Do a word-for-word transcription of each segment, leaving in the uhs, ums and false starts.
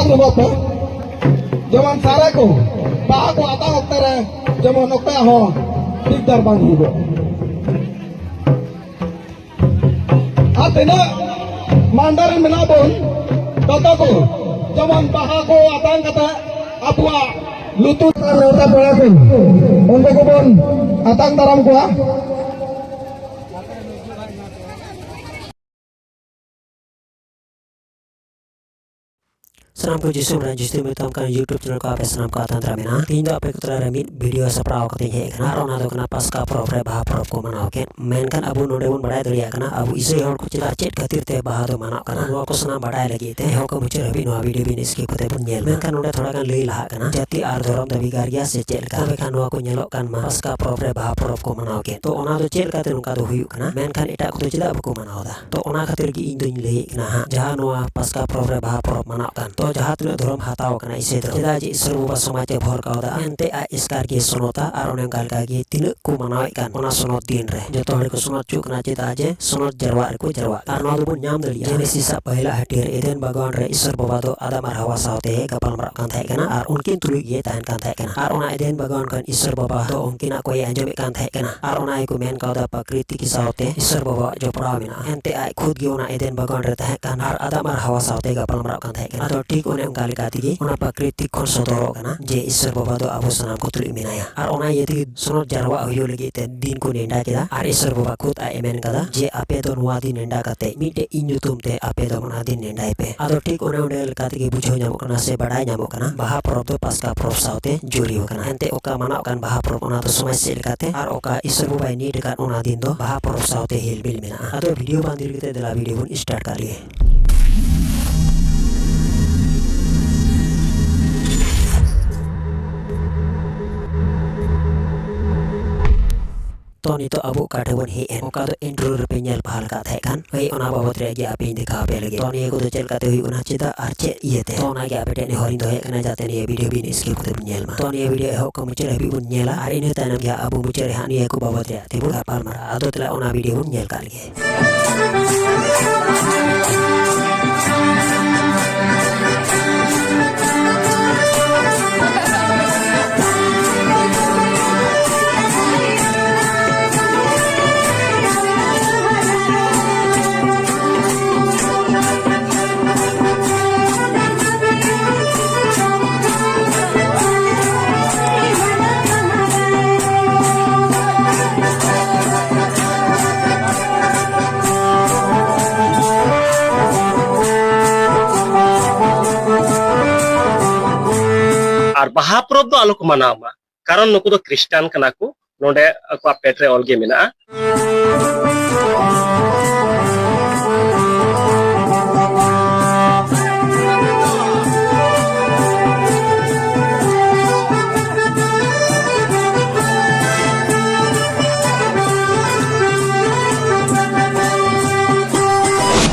ᱥᱚᱢᱚᱭ ᱯᱮ, ᱡᱮᱢᱚᱱ ᱥᱟᱨᱮ ᱠᱚ ᱵᱟᱦᱟ ᱠᱚ ᱟᱛᱟᱝ ᱚᱠᱛᱮ ᱨᱮ ᱡᱮᱢᱚᱱ ᱚᱠᱚᱭᱟᱜ ᱦᱚᱸ ᱫᱤᱠᱫᱟᱨ ᱵᱟᱝ ᱦᱩᱭᱩᱜᱚᱜ᱾ ᱟᱨ ᱛᱤᱱᱟᱹᱜ ᱢᱟᱱᱰᱟᱨ ᱨᱮ ᱢᱮᱱᱟᱜ ᱵᱚᱱ ᱡᱚᱛᱚ ᱠᱚ ᱡᱮᱢᱚᱱ ᱵᱟᱦᱟ ᱠᱚ ᱟᱛᱟᱝ ᱠᱟᱛᱮ ᱟᱵᱚᱣᱟᱜ ᱞᱩᱛᱩᱨ ᱟᱨ ᱱᱮᱣᱛᱟ ᱯᱮᱲᱟ ᱠᱚ ᱩᱱᱠᱩ ᱠᱚᱵᱚᱱ ᱟᱛᱟᱝ ᱫᱟᱨᱟᱢ ᱠᱚᱣᱟ᱾ ᱥᱟᱱᱟᱢ ᱠᱚ ᱡᱤᱥᱩ ᱢᱮᱱᱟᱜ ᱡᱤᱥᱩ ᱢᱮᱛᱟᱢ ᱠᱟᱱ YouTube channel ᱠᱚ ᱟᱯᱮ ᱥᱟᱱᱟᱢ ᱠᱚ ᱟᱛᱟᱝ ᱫᱟᱨᱟᱢ ᱮᱱᱟ᱾ ᱛᱮᱦᱮᱧ ᱫᱚ ᱟᱯᱮ ᱠᱚ ᱛᱟᱞᱟ ᱨᱮ ᱢᱤᱫ video ᱥᱟᱯᱲᱟᱣ ᱠᱟᱛᱮᱧ ᱦᱮᱡ ᱟᱠᱟᱱᱟ, ᱟᱨ ᱚᱱᱟ ᱫᱚ ᱠᱟᱱᱟ ᱯᱟᱥᱠᱟ ᱯᱚᱨᱚᱵᱽ ᱨᱮ ᱵᱟᱦᱟ ᱯᱚᱨᱚᱵᱽ ᱠᱚ ᱢᱟᱱᱟᱣ ᱠᱮᱫ᱾ ᱢᱮᱱᱠᱷᱟᱱ ᱟᱵᱚ ᱱᱚᱰᱮ ᱵᱚᱱ ᱵᱟᱲᱟᱭ ᱫᱟᱲᱮᱭᱟᱜ ᱠᱟᱱᱟ ᱟᱵᱚ ᱤᱥᱟᱹᱭ ᱦᱚᱲ ᱠᱚ ᱪᱮᱫᱟᱜ, ᱪᱮᱫ ᱠᱷᱟᱹᱛᱤᱨ ᱛᱮ ᱵᱟᱦᱟ ᱫᱚ ᱢᱟᱱᱟᱜ ᱠᱟᱱᱟ᱾ ᱱᱚᱣᱟ ᱠᱚ ᱥᱟᱱᱟᱢ ᱵᱟᱰᱟᱭ ᱞᱟᱹᱜᱤᱫ ᱛᱮ ᱮᱦᱚᱵ ᱠᱷᱚᱱ ᱢᱩᱪᱟᱹᱫ ᱦᱟᱹᱵᱤᱡ ᱱᱚᱣᱟ video ᱵᱤᱱ skip ᱠᱟᱛᱮ ᱵᱚᱱ ᱧᱮᱞ᱾ ᱢᱮᱱᱠᱷᱟᱱ ᱱᱚᱰᱮ ᱛᱷᱚᱲᱟ ᱜᱟᱱ ᱞᱟᱹᱭ ᱞᱟᱦᱟᱜ ᱠᱟᱱᱟ, ᱡᱟᱹᱛᱤ ᱟᱨ ᱫᱷᱚᱨᱚᱢ ᱫᱚ ᱵᱷᱮᱜᱟᱨ ᱜᱮᱭᱟ ᱥᱮ ᱪᱮᱫ ᱞᱮᱠᱟ? ᱛᱚᱵᱮ ᱠᱷᱟᱱ ᱱᱚᱣᱟ ᱠᱚ ᱧᱮᱞᱚᱜ ᱠᱟᱱ ᱢᱟ ᱯᱟᱥᱠᱟ ᱯᱚᱨᱚᱵᱽ ᱨᱮ ᱵᱟᱦᱟ ᱯᱚᱨᱚᱵᱽ ᱠᱚ ᱢᱟᱱᱟᱣ ᱠᱮᱫ, ᱛᱚ ᱚᱱᱟ ᱫᱚ ᱪᱮᱫ ᱞᱮᱠᱟᱛᱮ ᱱᱚᱝᱠᱟ ᱫᱚ ᱦᱩᱭᱩᱜ ᱠᱟᱱᱟ? ᱢᱮᱱᱠᱷᱟᱱ ᱮᱴᱟᱜ ᱠᱚᱫᱚ ᱪᱮᱫᱟᱜ ᱵᱟᱠᱚ ᱢᱟᱱᱟᱣ ᱮᱫᱟ? ᱛᱚ ᱚᱱᱟ ᱠᱷᱟᱹᱛᱤᱨ ᱜᱮ ᱤᱧ ᱫᱚᱧ ᱞᱟᱹᱭᱮᱫ ᱠᱟᱱᱟ ᱦᱟᱸᱜ, ᱡᱟᱦᱟᱸ ᱱᱚᱣᱟ ᱯᱟᱥᱠᱟ ᱯᱚᱨᱚᱵᱽ ᱨᱮ ᱵᱟᱦᱟ ᱯᱚᱨᱚᱵᱽ ᱢᱟᱱᱟᱣ ᱠᱟᱱ, ᱛᱚ ᱡᱟᱦᱟᱸ ᱛᱤᱱᱟᱹᱜ ᱫᱷᱚᱨᱚᱢ ᱦᱟᱛᱟᱣ ᱠᱟᱱᱟ ᱤᱥᱟᱹᱭ ᱫᱷᱚᱨᱚᱢ, ᱪᱮᱫᱟᱜ ᱡᱮ ᱤᱥᱚᱨ ᱵᱟᱵᱟ ᱥᱚᱢᱟᱡᱽ ᱮ ᱵᱷᱚᱨ ᱠᱟᱣᱫᱟ, ᱮᱱᱛᱮ ᱟᱡ ᱮᱥᱠᱟᱨ ᱜᱮ ᱥᱚᱱᱚᱛᱟ, ᱟᱨ ᱚᱱᱮ ᱚᱱᱠᱟ ᱞᱮᱠᱟ ᱜᱮ ᱛᱤᱱᱟᱹᱜ ᱠᱚ ᱢᱟᱱᱟᱣᱮᱫ ᱠᱟᱱ ᱚᱱᱟ ᱥᱚᱱᱚᱛ ᱫᱤᱱ ᱨᱮ ᱡᱚᱛᱚ ᱦᱚᱲ ᱠᱚ ᱥᱚᱱᱚᱛ ᱦᱚᱪᱚᱜ ᱠᱟᱱᱟ, ᱪᱮᱫᱟᱜ ᱡᱮ ᱥᱚᱱᱚᱛ ᱡᱟᱨᱣᱟᱜ ᱨᱮᱠᱚ ᱡᱟᱨᱣᱟᱜ ᱠᱟᱱᱟ᱾ ᱟᱨ ᱱᱚᱣᱟ ᱫᱚᱵᱚᱱ ᱧᱟᱢ ᱫᱟᱲᱮᱭᱟᱜᱼᱟ ᱡᱮᱱᱮᱥᱤᱥ ᱟᱜ ᱯᱟᱹᱦᱤᱞᱟ ᱦᱟᱹᱴᱤᱭᱟᱹ ᱨᱮ ᱮᱫᱮᱱ ᱵᱟᱜᱟᱱ ᱨᱮ ᱤᱥᱚᱨ ᱵᱟᱵᱟ ᱫᱚ ᱟᱫᱟᱢ ᱟᱨ ᱦᱟᱣᱟ ᱥᱟᱶᱛᱮ ᱜᱟᱯᱟᱞ ᱢᱟᱨᱟᱣ ᱠᱟᱱ ᱛᱟᱦᱮᱸ ᱠᱟᱱᱟ, ᱟᱨ ᱩᱱᱠᱤᱱ ᱛᱩᱞᱩᱡ ᱜᱮ ᱛᱟᱦᱮᱱ ᱠᱟᱱ ᱛᱟᱦᱮᱸ ᱠᱟᱱᱟ᱾ ᱟᱨ ᱚᱱᱟ ᱮᱫᱮᱱ ᱵᱟᱜᱟᱱ ᱠᱷᱚᱱ ᱤᱥᱚᱨ ᱵᱟᱵᱟ ᱫᱚ ᱩᱱᱠᱤᱱᱟᱜ ᱠᱚᱭᱮ ᱟᱸᱡᱚᱢᱮᱫ ᱠᱟᱱ ᱛᱟᱦᱮᱸ ᱠᱟᱱᱟ, ᱟᱨ ᱚᱱᱟ ᱜᱮᱠᱚ ᱢᱮᱱ ᱠᱟᱣᱫᱟ ᱯᱨᱟᱠᱨᱤᱛᱤᱠ ᱥᱟᱶᱛᱮ ᱤᱥᱚᱨ ᱵᱟᱵᱟᱣᱟᱜ ᱡᱚᱯᱲᱟᱣ ᱢᱮᱱᱟᱜᱼᱟ᱾ ᱮᱱᱛᱮ ᱟᱡ ᱠᱷᱩᱫ ᱜᱮ ᱚᱱᱟ ᱮᱫᱮᱱ ᱵᱟᱜᱟᱱ ᱨᱮ ᱛᱟᱦᱮᱸ ᱠᱟᱱ ᱟᱨ ᱟᱫᱟᱢ ᱟᱨ ᱦᱟᱣᱟ ᱥᱟᱶᱛᱮ ᱜᱟᱯᱟᱞ ᱢᱟᱨᱟᱣ ᱠᱟᱱ ᱛᱟᱦᱮᱸ ᱠᱟᱱᱟ᱾ ᱟᱫᱚ ᱴᱷᱤᱠ ᱚᱱᱮ ᱚᱱᱠᱟ ᱞᱮᱠᱟ ᱛᱮᱜᱮ ᱚᱱᱟ ᱯᱨᱟᱠᱨᱤᱛᱤᱠ ᱠᱷᱚᱱ ᱥᱚᱫᱚᱨᱚᱜ ᱠᱟᱱᱟ ᱡᱮ ᱤᱥᱚᱨ ᱵᱟᱵᱟ ᱫᱚ ᱟᱵᱚ ᱥᱟᱱᱟᱢ ᱠᱚ ᱛᱩᱞᱩᱡ ᱢᱮᱱᱟᱭᱟ, ᱟᱨ ᱚᱱᱟ ᱤᱭᱟᱹ ᱛᱮᱜᱮ ᱥᱚᱱᱚᱛ ᱡᱟᱨᱣᱟᱜ ᱦᱩᱭᱩᱜ ᱞᱟᱹᱜᱤᱫ ᱛᱮ ᱫᱤᱱ ᱠᱚ ᱱᱮᱰᱟ ᱠᱮᱫᱟ, ᱟᱨ ᱤᱥᱚᱨ ᱵᱟᱵᱟ ᱠᱷᱩᱫ ᱟᱡ ᱮ ᱢᱮᱱ ᱠᱟᱫᱟ ᱡᱮ ᱟᱯᱮ ᱫᱚ ᱱᱚᱣᱟ ᱫᱤᱱ ᱱᱮᱰᱟ ᱠᱟᱛᱮ ᱢᱤᱫᱴᱮᱡ ᱤᱧ ᱧᱩᱛᱩᱢ ᱛᱮ ᱟᱯᱮ ᱫᱚ ᱚᱱᱟ ᱫᱤᱱ ᱱᱮᱰᱟᱭ ᱯᱮ᱾ ᱟᱫᱚ ᱴᱷᱤᱠ ᱚᱱᱮ ᱚᱸᱰᱮ ᱞᱮᱠᱟ ᱛᱮᱜᱮ ᱵᱩᱡᱷᱟᱹᱣ ᱧᱟᱢᱚᱜ ᱠᱟᱱᱟ ᱥᱮ ᱵᱟᱰᱟᱭ ᱧᱟᱢᱚᱜ ᱠᱟᱱᱟ, ᱵᱟᱦᱟ ᱯᱚᱨᱚᱵᱽ ᱫᱚ ᱯᱟᱥᱠᱟ ᱯᱚᱨᱚᱵᱽ ᱥᱟᱶᱛᱮ ᱡᱩᱨᱤ ᱟᱠᱟᱱᱟ᱾ ᱮᱱᱛᱮ ᱚᱠᱟ ᱢᱟᱱᱟᱣ ᱠᱟᱱ ᱵᱟᱦᱟ ᱯᱚᱨᱚᱵᱽ ᱚᱱᱟ ᱫᱚ ᱥᱚᱢᱟᱡᱽ ᱥᱮᱫ ᱞᱮᱠᱟᱛᱮ, ᱟᱨ ᱚᱠᱟ ᱤᱥᱚᱨ ᱵᱟᱵᱟᱭ ᱱᱤᱭᱮᱴ ᱟᱠᱟᱫ ᱚᱱᱟ ᱫᱤᱱ ᱫᱚ ᱵᱟᱦᱟ ᱯᱚᱨᱚᱵᱽ ᱥᱟᱶᱛᱮ ᱦᱤᱞᱵᱤᱞ ᱢᱮᱱᱟᱜᱼᱟ᱾ ᱟᱫᱚ video ᱵᱟᱝ ᱫᱮᱨᱤ ᱠᱟᱛᱮ ᱫᱮᱞᱟ video ᱵᱚᱱ start ᱠᱟᱜ ᱞᱮᱜᱮ᱾ ᱛᱚ ᱱᱤᱛᱚᱜ ᱟᱵᱚ ᱚᱠᱟ ᱴᱷᱮᱱ ᱵᱚᱱ ᱦᱮᱡ ᱮᱱ, ᱚᱠᱟ ᱫᱚ intro ᱨᱮᱯᱮ ᱧᱮᱞ ᱯᱟᱦᱟᱞ ᱠᱟᱜ ᱛᱟᱦᱮᱸ ᱠᱟᱱ, ᱦᱳᱭ, ᱚᱱᱟ ᱵᱟᱵᱚᱛ ᱨᱮ ᱜᱮ ᱟᱯᱮᱧ ᱫᱮᱠᱷᱟᱣ ᱟᱯᱮ ᱞᱟᱹᱜᱤᱫ᱾ ᱛᱚ ᱱᱤᱭᱟᱹ ᱠᱚᱫᱚ ᱪᱮᱫ ᱞᱮᱠᱟᱛᱮ ᱦᱩᱭᱩᱜ ᱠᱟᱱᱟ, ᱪᱮᱫᱟᱜ ᱟᱨ ᱪᱮᱫ ᱤᱭᱟᱹᱛᱮ, ᱛᱚ ᱚᱱᱟ ᱜᱮ ᱟᱯᱮ ᱴᱷᱮᱱ ᱱᱮᱦᱚᱨᱤᱧ ᱫᱚᱦᱚᱭᱮᱫ ᱠᱟᱱᱟ ᱡᱟᱛᱮ ᱱᱤᱭᱟᱹ video ᱵᱤᱱ skip ᱠᱟᱛᱮ ᱵᱤᱱ ᱧᱮᱞ ᱢᱟ᱾ ᱛᱚ ᱱᱤᱭᱟᱹ video ᱮᱦᱚᱵ ᱠᱷᱚᱱ ᱢᱩᱪᱟᱹᱫ ᱦᱟᱹᱵᱤᱡ ᱵᱚᱱ ᱧᱮᱞᱟ, ᱟᱨ ᱤᱱᱟᱹ ᱛᱟᱭᱱᱚᱢ ᱜᱮ ᱦᱟᱸᱜ ᱟᱵᱚ ᱢᱩᱪᱟᱹᱫ ᱨᱮ ᱦᱟᱸᱜ ᱱᱤᱭᱟᱹ ᱠᱚ ᱵᱟᱵᱚᱛ ᱨᱮ ᱛᱮᱵᱚᱱ ᱜᱟᱯᱟᱞ ᱢᱟᱨᱟᱜᱼᱟ᱾ ᱟᱫᱚ ᱛᱟᱦᱞᱮ ᱚᱱᱟ video ᱵᱚᱱ ᱧᱮᱞ ᱠᱟᱜ ᱞᱮᱜᱮ᱾ ᱟᱨ ᱵᱟᱦᱟ ᱯᱚᱨᱚᱵᱽ ᱫᱚ ᱟᱞᱚ ᱠᱚ ᱢᱟᱱᱟᱣ ᱢᱟ, ᱠᱟᱨᱚᱱ ᱱᱩᱠᱩ ᱫᱚ ᱠᱷᱨᱤᱥᱴᱟᱱ ᱠᱟᱱᱟ ᱠᱚ᱾ ᱱᱚᱰᱮ ᱟᱠᱚᱣᱟᱜ ᱯᱮᱴ ᱨᱮ ᱚᱞ ᱜᱮ ᱢᱮᱱᱟᱜᱼᱟ᱾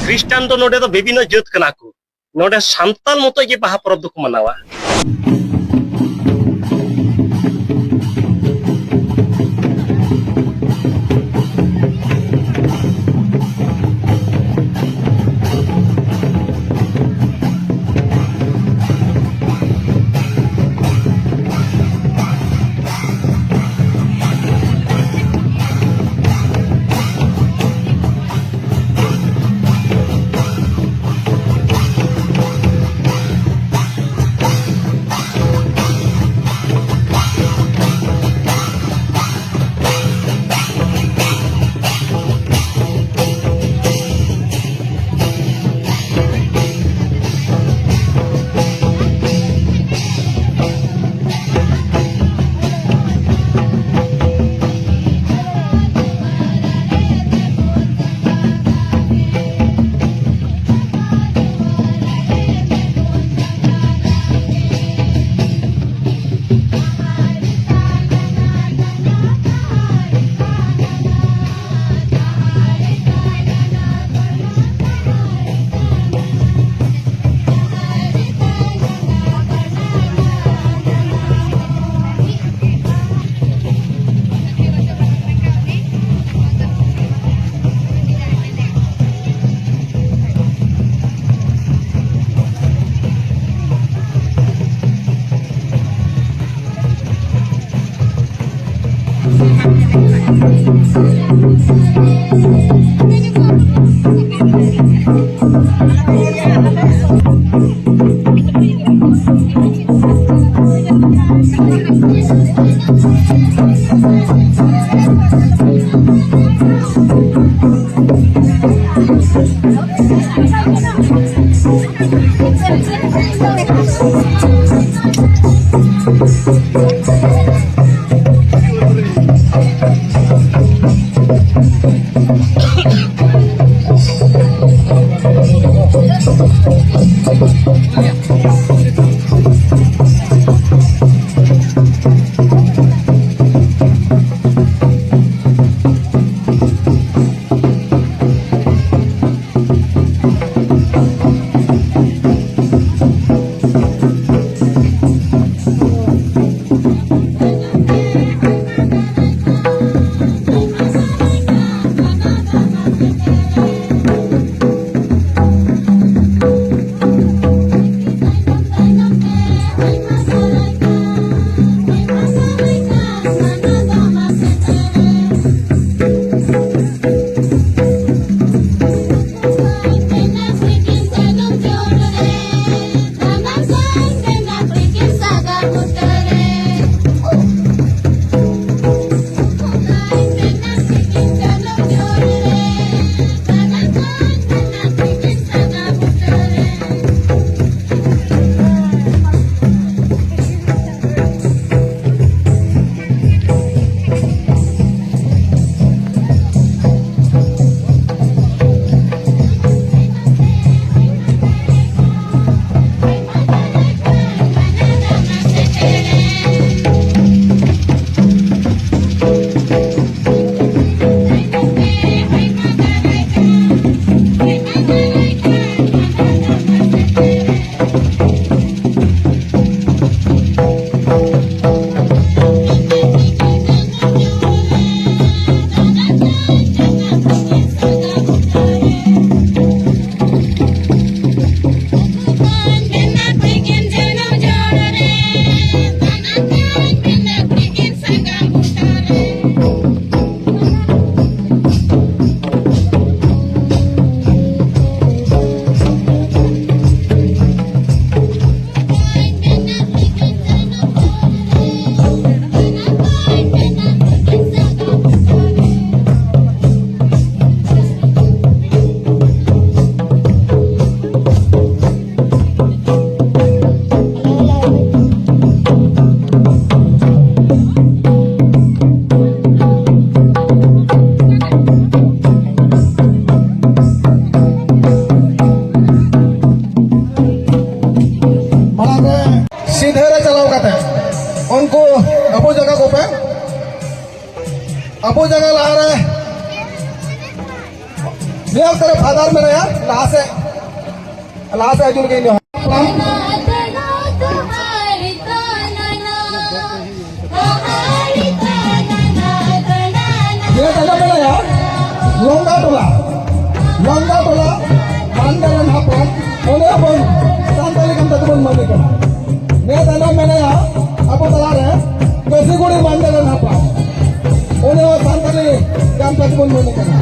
ᱠᱷᱨᱤᱥᱴᱟᱱ ᱫᱚ ᱱᱚᱰᱮ ᱫᱚ ᱵᱤᱵᱷᱤᱱᱱᱚ ᱡᱟᱹᱛ ᱠᱟᱱᱟ ᱠᱚ᱾ ᱱᱚᱰᱮ ᱥᱟᱱᱛᱟᱞ ᱢᱚᱛᱚᱡ ᱜᱮ ᱵᱟᱦᱟ ᱯᱚᱨᱚᱵᱽ ᱫᱚᱠᱚ ᱢᱟᱱᱟᱣᱟ᱾ ᱟᱫᱟᱨ ᱢᱮᱱᱟᱭᱟ, ᱞᱟᱦᱟ ᱥᱮᱫ, ᱞᱟᱦᱟ ᱥᱮᱫ ᱦᱤᱡᱩᱜ ᱞᱟᱹᱜᱤᱫ ᱤᱧ ᱦᱚᱦᱚ᱾ ᱱᱤᱭᱟᱹ ᱛᱟᱭᱱᱚᱢ ᱢᱮᱱᱟᱭᱟ ᱞᱚᱝᱜᱟ ᱴᱚᱞᱟ, ᱞᱚᱝᱜᱟ ᱴᱚᱞᱟ ᱢᱟᱱᱰᱮ ᱨᱮᱱ ᱦᱟᱯᱲᱟᱢ, ᱩᱱᱤ ᱦᱚᱸ ᱵᱚᱱ ᱥᱟᱱᱛᱟᱲᱤ ᱠᱟᱱ ᱛᱟᱠᱚ ᱵᱚᱱ ᱢᱟᱹᱱ ᱠᱟᱱᱟ᱾ ᱱᱤᱭᱟᱹ ᱛᱟᱭᱱᱚᱢ ᱢᱮᱱᱟᱭᱟ ᱟᱵᱚ ᱛᱟᱞᱟᱨᱮ ᱠᱟᱹᱥᱤᱜᱩᱲᱤ ᱢᱟᱱᱰᱮ ᱨᱮᱱ ᱦᱟᱯᱲᱟᱢ, ᱩᱱᱤ ᱦᱚᱸ ᱥᱟᱱᱛᱟᱲᱤ ᱠᱟᱱ ᱛᱟᱠᱚ ᱵᱚᱱ ᱢᱟᱹᱱ ᱠᱟᱱᱟ᱾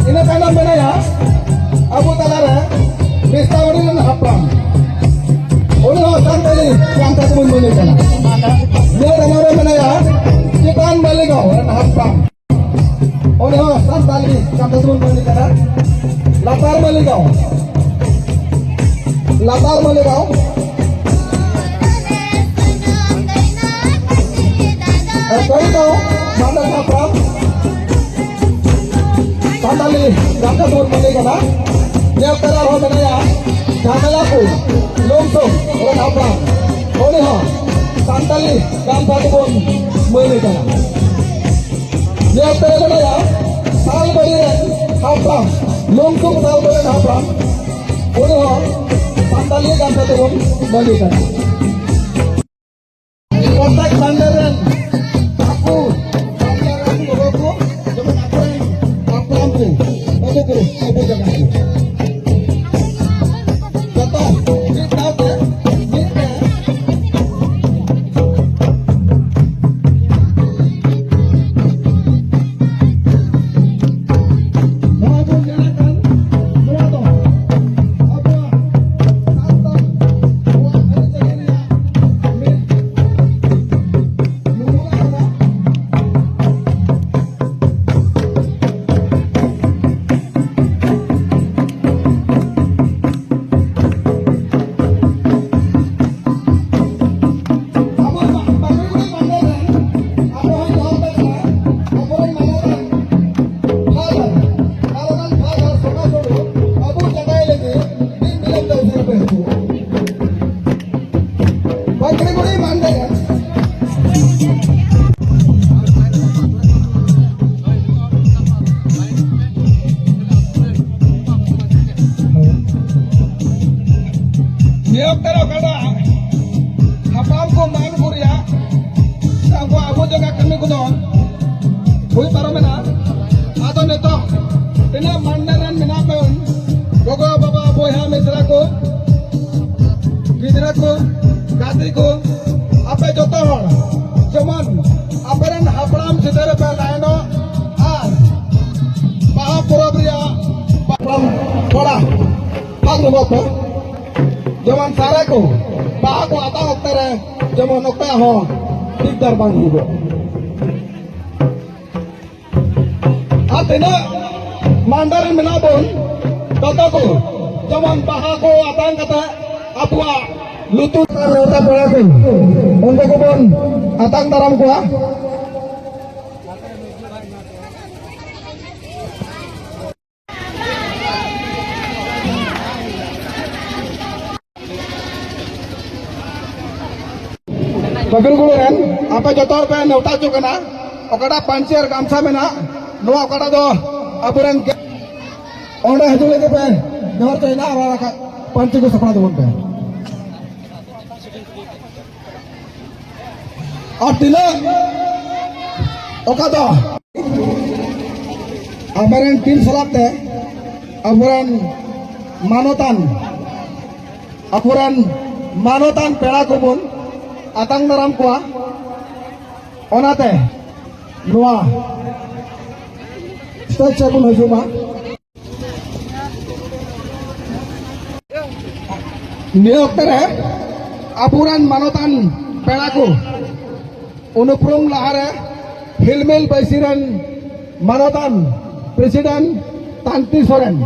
ᱤᱱᱟᱹ ᱛᱟᱭᱱᱚᱢ ᱢᱮᱱᱟᱭᱟ ᱟᱵᱚ ᱛᱟᱞᱟᱨᱮ ᱵᱤᱥᱛᱟᱵᱟᱲᱤ ᱨᱮᱱ ᱦᱟᱯᱲᱟᱢ, ᱩᱱᱤ ᱦᱚᱸ ᱥᱟᱱᱛᱟᱲᱤ ᱠᱟᱱ ᱛᱟᱠᱚ ᱵᱚᱱ ᱢᱟᱹᱱ ᱠᱟᱱᱟ᱾ ᱱᱤᱭᱟᱹ ᱛᱟᱭᱱᱚᱢ ᱨᱮ ᱢᱮᱱᱟᱭᱟ ᱪᱮᱛᱟᱱ ᱢᱟᱹᱞᱤᱜᱟᱸᱣ ᱨᱮᱱ ᱦᱟᱯᱲᱟᱢ, ᱩᱱᱤ ᱦᱚᱸ ᱥᱟᱱᱛᱟᱲᱤ ᱠᱟᱱ ᱛᱟᱠᱚ ᱵᱚᱱ ᱢᱟᱹᱱ ᱠᱟᱱᱟ᱾ ᱞᱟᱛᱟᱨ ᱢᱟᱹᱞᱤᱜᱟᱸᱣ, ᱞᱟᱛᱟᱨ ᱢᱟᱹᱞᱤᱜᱟᱸᱣ, ᱠᱚᱭ ᱫᱚ ᱢᱟᱱᱰᱮ ᱦᱟᱯᱲᱟᱢ ᱥᱟᱱᱛᱟᱞᱤ ᱜᱟᱢᱪᱷᱟ ᱛᱮᱵᱚᱱ ᱵᱟᱸᱫᱮ ᱠᱟᱱᱟ᱾ ᱧᱮᱞ ᱛᱟᱨᱟ ᱦᱚᱸ ᱢᱮᱱᱟᱭᱟ ᱡᱷᱟᱢᱮᱞᱟᱯᱩᱨ ᱞᱚᱢᱥᱚᱝ ᱨᱮᱱ ᱦᱟᱯᱲᱟᱢ, ᱩᱱᱤ ᱦᱚᱸ ᱥᱟᱱᱛᱟᱞᱤ ᱜᱟᱢᱪᱷᱟ ᱛᱮᱵᱚᱱ ᱵᱟᱸᱫᱮ ᱠᱟᱱᱟ᱾ ᱧᱮᱞ ᱛᱟᱨᱟ ᱢᱮᱱᱟᱭᱟ ᱥᱟᱞᱵᱟᱲᱤ ᱨᱮᱱ ᱦᱟᱯᱲᱟᱢ, ᱞᱚᱢᱥᱚᱝ ᱥᱟᱞᱵᱟᱲᱤ ᱨᱮᱱ ᱦᱟᱯᱲᱟᱢ, ᱩᱱᱤ ᱦᱚᱸ ᱥᱟᱱᱛᱟᱞᱤ ᱜᱟᱢᱪᱷᱟ ᱛᱮᱵᱚᱱ ᱵᱟᱸᱫᱮ ᱠᱟᱱᱟ᱾ ᱯᱨᱚᱛᱮᱠ ᱵᱟᱱᱰᱟᱨ ᱨᱮᱱ ᱟᱠᱚ ᱵᱟᱱᱰᱟᱨ ᱨᱮᱱ ᱜᱚᱜᱚ ᱠᱚ ᱡᱮᱢᱚᱱ ᱟᱠᱚᱨᱮᱱ ᱦᱟᱯᱲᱟᱢ ᱠᱚ ᱩᱫᱩᱜ ᱠᱚ ᱩᱫᱩᱜ ᱡᱟᱭᱜᱟ ᱠᱚ ᱡᱚᱛᱚ ᱢᱤᱫ ᱫᱷᱟᱣ ᱛᱮ ᱢᱤᱫ ᱛᱮ ᱱᱚᱣᱟ ᱵᱚᱱ ᱧᱮᱞᱮᱫ ᱠᱟᱱ ᱱᱚᱣᱟ ᱫᱚ ᱟᱵᱚᱣᱟᱜ ᱥᱟᱱᱛᱟᱲ ᱠᱚᱣᱟᱜ ᱟᱹᱨᱤᱪᱟᱹᱞᱤ ᱨᱮᱭᱟᱜ ᱢᱤᱫ ᱱᱤᱭᱟᱹ ᱚᱠᱛᱮ ᱨᱮ ᱚᱠᱟᱴᱟᱜ ᱦᱟᱯᱲᱟᱢ ᱠᱚ ᱢᱟᱱ ᱠᱚ ᱨᱮᱭᱟᱜ ᱥᱮ ᱟᱵᱚᱣᱟᱜ ᱟᱵᱚ ᱡᱟᱭᱜᱟ ᱠᱟᱹᱢᱤ ᱠᱚᱫᱚ ᱦᱩᱭ ᱯᱟᱨᱚᱢᱮᱱᱟ᱾ ᱟᱫᱚ ᱱᱤᱛᱚᱜ ᱛᱤᱱᱟᱹᱜ ᱢᱟᱱᱰᱟᱨ ᱨᱮᱱ ᱢᱮᱱᱟᱜ ᱵᱚᱱ, ᱜᱚᱜᱚ ᱵᱟᱵᱟ ᱵᱚᱭᱦᱟ ᱢᱤᱥᱨᱟ ᱠᱚ, ᱜᱤᱫᱽᱨᱟᱹ ᱠᱚ, ᱜᱟᱛᱮ ᱠᱚ, ᱟᱯᱮ ᱡᱚᱛᱚ ᱦᱚᱲ ᱡᱮᱢᱚᱱ ᱟᱯᱮᱨᱮᱱ ᱦᱟᱯᱲᱟᱢ ᱪᱮᱛᱟᱱ ᱨᱮᱯᱮ ᱞᱟᱭᱤᱱᱚᱜ ᱟᱨ ᱵᱟᱦᱟ ᱯᱚᱨᱚᱵᱽ ᱨᱮᱭᱟᱜ ᱦᱟᱯᱲᱟᱢ ᱠᱚᱲᱟ ᱵᱷᱟᱜᱽ ᱧᱚᱜᱚᱜ ᱯᱮ᱾ ᱡᱮᱢᱚᱱ ᱥᱟᱨᱮ ᱠᱚ ᱵᱟᱦᱟ ᱠᱚ ᱟᱛᱟᱝ ᱚᱠᱛᱮ ᱨᱮ ᱡᱮᱢᱚᱱ ᱚᱠᱚᱭᱟᱜ ᱦᱚᱸ ᱫᱤᱠᱫᱟᱨ ᱵᱟᱝ ᱦᱩᱭᱩᱜᱚᱜ᱾ ᱟᱨ ᱛᱤᱱᱟᱹᱜ ᱢᱟᱱᱰᱟᱨ ᱨᱮ ᱢᱮᱱᱟᱜ ᱵᱚᱱ ᱡᱚᱛᱚ ᱠᱚ ᱡᱮᱢᱚᱱ ᱵᱟᱦᱟ ᱠᱚ ᱟᱛᱟᱝ ᱠᱟᱛᱮ ᱟᱵᱚᱣᱟᱜ ᱞᱩᱛᱩᱨ ᱟᱨ ᱱᱮᱣᱛᱟ ᱯᱮᱲᱟ ᱠᱚ ᱩᱱᱠᱩ ᱠᱚᱵᱚᱱ ᱟᱛᱟᱝ ᱫᱟᱨᱟᱢ ᱠᱚᱣᱟ᱾ ᱵᱟᱹᱵᱤᱞ ᱜᱩᱲᱩ ᱨᱮᱱ ᱟᱯᱮ ᱡᱚᱛᱚ ᱦᱚᱲ ᱯᱮ ᱱᱮᱣᱛᱟ ᱦᱚᱪᱚ ᱠᱟᱱᱟ᱾ ᱚᱠᱟᱴᱟᱜ ᱯᱟᱹᱧᱪᱤ ᱟᱨ ᱜᱟᱢᱪᱷᱟ ᱢᱮᱱᱟᱜ, ᱱᱚᱣᱟ ᱚᱠᱟᱴᱟᱜ ᱫᱚ ᱟᱵᱚᱨᱮᱱ ᱜᱮ-, ᱚᱸᱰᱮ ᱦᱤᱡᱩᱜ ᱞᱟᱹᱜᱤᱫ ᱯᱮ ᱱᱮᱦᱚᱨ ᱪᱟᱭᱱᱟ᱾ ᱟᱨ ᱯᱟᱹᱧᱪᱤ ᱠᱚ ᱥᱟᱯᱲᱟᱣ ᱛᱟᱵᱚᱱ ᱯᱮ᱾ ᱟᱨ ᱛᱤᱱᱟᱹᱜ ᱚᱠᱟ ᱫᱚ ᱟᱵᱚᱨᱮᱱ ᱴᱤᱢ ᱥᱟᱞᱟᱜ ᱛᱮ ᱟᱵᱚᱨᱮᱱ ᱢᱟᱱᱚᱛᱟᱱ, ᱟᱵᱚᱨᱮᱱ ᱢᱟᱱᱚᱛᱟᱱ ᱯᱮᱲᱟ ᱠᱚᱵᱚᱱ ᱟᱛᱟᱝ ᱫᱟᱨᱟᱢ ᱠᱚᱣᱟ᱾ ᱚᱱᱟᱛᱮ ᱱᱚᱣᱟ ᱥᱴᱮᱡ ᱨᱮᱵᱚᱱ ᱦᱤᱡᱩᱜ ᱢᱟ᱾ ᱱᱤᱭᱟᱹ ᱚᱠᱛᱮ ᱨᱮ ᱟᱵᱚᱨᱮᱱ ᱢᱟᱱᱚᱛᱟᱱ ᱯᱮᱲᱟ ᱠᱚ, ᱩᱱᱩᱯᱨᱩᱢ ᱞᱟᱦᱟᱨᱮ ᱦᱤᱞᱢᱤᱞ ᱵᱟᱹᱭᱥᱤ ᱨᱮᱱ ᱢᱟᱱᱚᱛᱟᱱ ᱯᱨᱮᱥᱤᱰᱮᱱᱴ ᱛᱟᱱᱛᱤ ᱥᱚᱨᱮᱱ᱾